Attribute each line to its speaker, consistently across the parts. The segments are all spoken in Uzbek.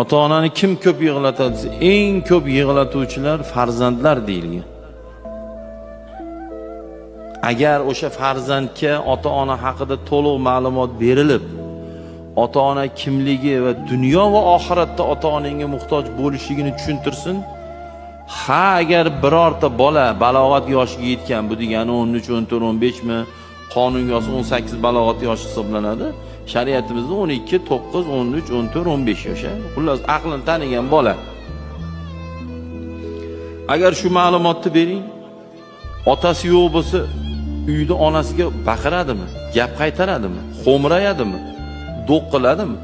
Speaker 1: Ota onani kim ko'p yig'latadi desa, eng ko'p yig'latuvchilar farzandlar deyilgan. Agar o'sha farzandga ota ona haqida to'liq ma'lumot berilib, ota ona kimligi va dunyo va oxiratda ota onangga muhtoj bo'lishligini tushuntirsin. Ha, agar birorta bola balog'at yoshiga yetgan, bu degani 13, 14, 15 mi, qonunga asosida 18 balog'at yoshi hisoblanadi. Shariatimizda 12, 9, 13, 14, 15 yosh. Xullas, aqlini tanigan bola. Agar shu ma'lumotni bering, otasi yo'q bo'lsa, uyda onasiga baqiradimi? Gap qaytaradimi? Xo'mrayadimi? Do'q qiladimi?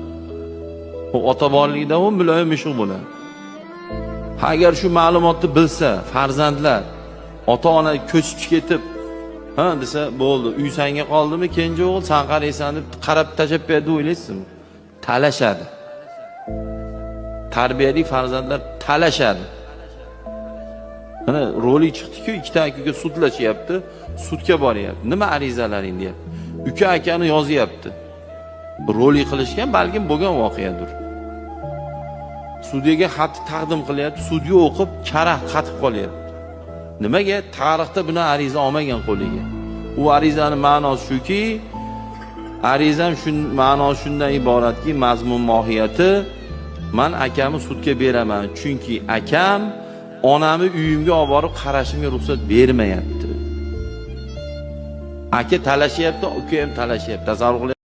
Speaker 1: U ota borligida u muloyim mushuq bo'ladi. Ha, agar shu ma'lumotni bilsa, farzandlar ota ona ko'chib ketib, ha desa, bo'ldi, uy sanga qoldimi, kenja o'g'il, san qaraysan deb qarab tashlab berdi o'ylaysizmi? Talashadi. Tarbiyali farzandlar talashadi. Mana rolik chiqdi-ku, ikkita aka sudlashyapti, sudga boryapti. Nima arizalaring deyapti. Uka akani yozyapti. Rolik qilishgan, balkim bo'lgan voqeadir. Sudyaga xatni taqdim qilyapti, sudya o'qib karaxt qatib qolyapti. Nimaga? Tarixda buni ariza olmagan qo'liga. U arizani ma'nosi shuki, arizam shun ma'nosi shundan iboratki, mazmun mohiyati man akamni sudga beraman, chunki akam onamni uyimga olib borib qarashimga ruxsat bermayapti. Aka talashyapti, uka ham talashyapti. Tasavvur qiling.